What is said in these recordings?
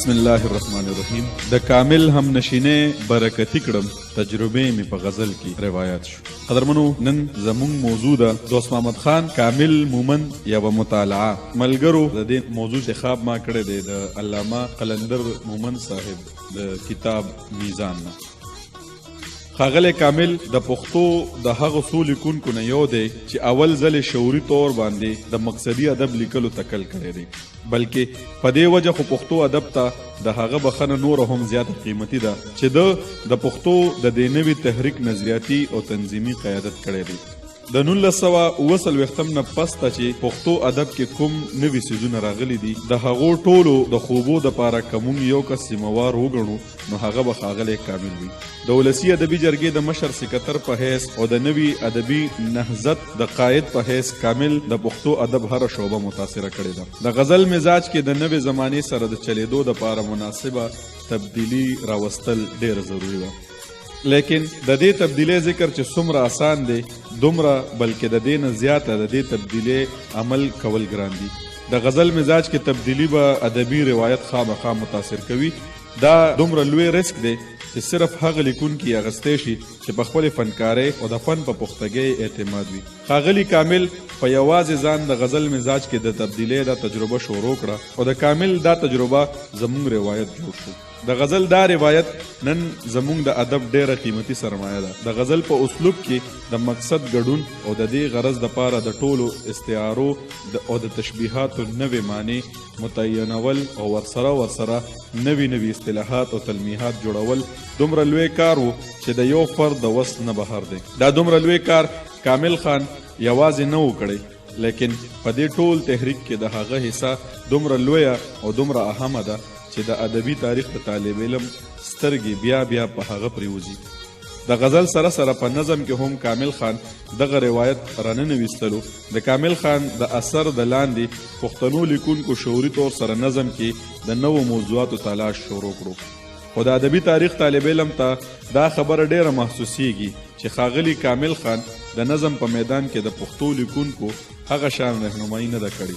بسم الله الرحمن الرحیم. د کامل هم نشینه برکتی کړم، تجربې مې په غزل کې روایت شو. قدرمنو، نن زمونږ موضوع ده دوست محمد خان کامل مومند یوه مطالعه. ملګرو، د دې موضوع انتخاب ما کړی دی د علامه قلندر مومند صاحب د کتاب میزان نه. ښاغلی کامل د پښتو د هغو څو لیکونکو نه یو دی چې اول ځل شعوري طور باندې د مقصدي ادب لیکلو تکل کړی دی، بلکې په دې وجه خو پښتو ادب ته د هغه بخښنه نوره هم زیاته قیمتي ده چې ده د پښتو د دې نوي تحریک نظریاتي او تنظیمي قیادت کړی دی. د 1947 نه پس ته چې پښتو ادب کې کوم نوي څیزونه راغلي دي، د هغو ټولو د خوبو دپاره که موږ یو کس ذمه وګڼو نو هغه به ښاغلی کامل وي. د ولسي ادبي جرګې د مشر سکتر په حیث او د نوي ادبي نهضت د قاید په حیث کامل د پښتو ادب هره شعبه متاثره کړې ده. د غزل مزاج کې د نوې زمانې سره د چلیدو دپاره مناسبه تبدیلي راوستل ډېره ضروري ده، لیکن د دې تبدیلۍ ذکر چې څومره اسان دی دومره، بلکې د دې نه زیاته د دې تبدیلۍ عمل کول ګران دي. د غزل مزاج کې تبدیلي به ادبي روایت خامخا متاثر کوي. دا دومره لوی ریسک دی چې صرف هغه لیکونکي یې اخیستی شي چې په خپلې فنکارۍ او د فن په پختګۍ اعتماد وي. ښاغلي کامل په یوازې ځان د غزل مزاج کې د تبدیلۍ دا تجربه شروع کړه او د کامل دا تجربه زموږ روایت جوړ شو. د غزل دا روایت نن زموږ د ادب ډیره قیمتي سرمایه ده. د غزل په اسلوب کې د مقصد ګډون او د دې غرض دپاره د ټولو استعارو او د تشبیهاتو نوې معنی متعینول او ورسره ورسره نوي نوي اصطلاحات او تلمیحات جوړول دومره لوی کار و چې د یو فرد د وس نه بهر دی. دا دومره لوی کار کامل خان یوازې نه و کړی، لیکن په دې ټول تحریک کې د هغه حصه دومره لویه او دومره اهمه ده چې د ادبي تاریخ د طالب علم سترګې بیا بیا په هغه پرېوځي. د غزل سره سره په نظم کې هم کامل خان دغه روایت راننویستلو. د کامل خان د اثر د لاندې پښتنو لیکونکو شعوري طور سره نظم کې د نوو موضوعاتو تلاش شروع کړو، خو د ادبي تاریخ طالب علم ته دا خبره ډیره محسوسیږي چې ښاغلي کامل خان د نظم په میدان کې د پښتو لیکونکو هغه شان رهنمایي نه ده کړې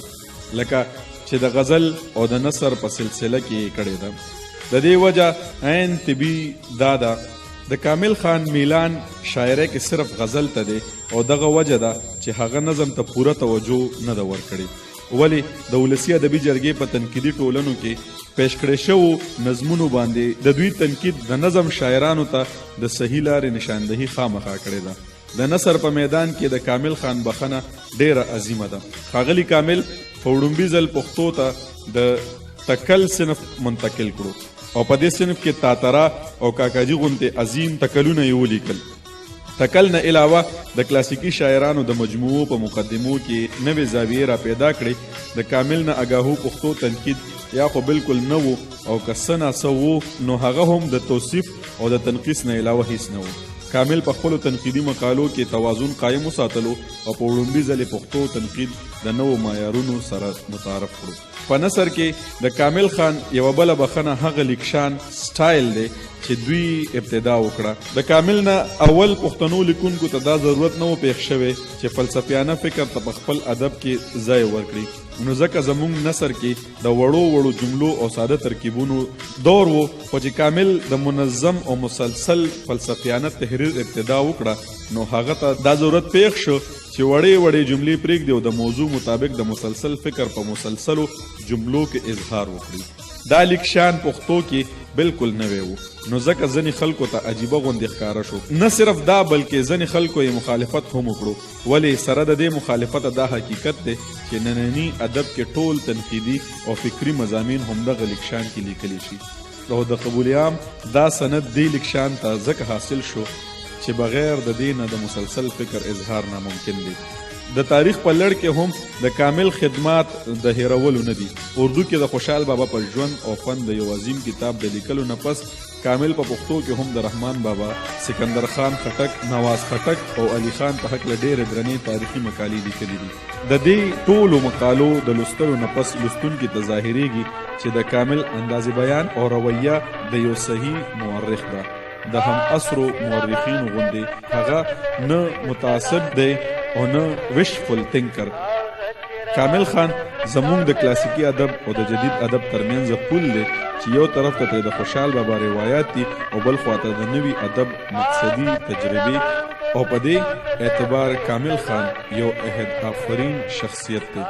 لکه چې د غزل او د نثر په سلسله کې یې کړې ده. د دې وجه عین طبي دا ده، د کامل خان میلان شاعرۍ کې صرف غزل ته دی او دغه وجه ده چې هغه نظم ته پوره توجه نه ده ورکړې. ولې د ولسي ادبي جرګې په تنقیدي ټولنو کې پیش کړی شوو نظمونو باندې د دوی تنقید د نظم شاعرانو ته د صحیح لارې نشاندهي خامخا کړې ده. د نثر په میدان کې د کامل خان بخښنه ډیره عظیمه ده. ښاغلي کامل په وړومبي ځل پښتو ته د تکل صنف منتقل کړو او په دې صنف کې تاتره او کاکاجي غوندې عظیم تکلونه یې ولیکل. تکل نه علاوه د کلاسیکي شاعرانو د مجموعو په مقدمو کې نوې زاویې را پیدا کړې. د کامل نه اګاهو پښتو تنقید یا خو بالکل نه وو او که څه نا څه وو نو هغه هم د توصیف او د تنقیص نه علاوه هیڅ نه وو. کامل په خپلو تنقیدي مقالو کې توازن قایم وساتلو او په وړومبي ځل پښتو تنقید د نوو معیارونو سره متعارف کړو. په نثر کې د کامل خان یوه بله بخښنه هغه لیکشان سټایل دی چې دوی ابتدا وکړه. د کامل نه اول پښتنو لیکونکو ته دا ضرورت نه و پیښ شوی چې فلسفیانه فکر ته په خپل ادب کې ځای ورکړي، نو ځکه زموږ نثر کې د وړو وړو جملو او ساده ترکیبونو دور و. خو چې کامل د منظم او مسلسل فلسفیانه تحریر ابتدا وکړه نو هغه ته دا ضرورت پیښ شو چې وړې وړې جملې پرېږدي او د موضوع مطابق د مسلسل فکر په مسلسلو جملو کې اظهار وکړي. دا لیکشان پښتو کې بالکل نوی و، نو ځکه ځینې خلکو ته عجیبه غوندې ښکاره شو. نه صرف دا بلکې ځینې خلکو یې مخالفت هم وکړو. ولې سره د دې مخالفته دا حقیقت دی چې ننني ادب کې ټول تنقیدي او فکري مضامین همدغه لیکشان کې لیکلی شي او د قبول عام دا سند دې لیکشان ته ځکه حاصل شو چې بغیر د دې نه د مسلسل فکر اظهار ناممکن دی. د تاریخ په لړ کې هم د کامل خدمات د هېرولو نه دي. اردو کې د خوشحال بابا په ژوند او فن د یو عظیم کتاب د لیکلو نه پس کامل په پښتو کې هم د رحمان بابا، سکندر خان خټک، نواز خټک او علي خان په هکله ډېرې درنې تاریخي مقالې لیکلې دي. د دې ټولو مقالو د لوستلو نه پس لوستونکي ته ظاهرېږي چې د کامل انداز بیان او رویه د یو صحیح مورخ ده. د هم عصرو مورخینو غوندې هغه نه متعصب دی او نه وشفل تینکر. کامل خان زموږ د کلاسیکي ادب او د جدید ادب ترمنځ پل دی چې یو طرف ته ترې د خوشحال بابا روایات دي او بل خوا ته د نوي ادب مقصدي تجربې، او په دې اعتبار کامل خان یو عهد آفرین شخصیت دی.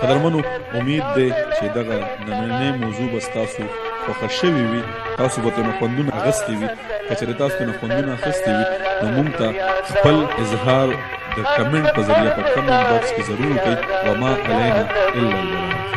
قدرمنو، امید دی چې دغه نننۍ موضوع به ستاسو خوښه شوې وي، تاسو به ترېنه خوندونه اخیستي وي. که چېرې تاسو ترېنه خوندونه اخیستي وي نو موږ ته خپل اظهار د کمنټ په ذریعه په کمنټ باکس کې ضرور وکړئ. وما علینا الا البلاغ.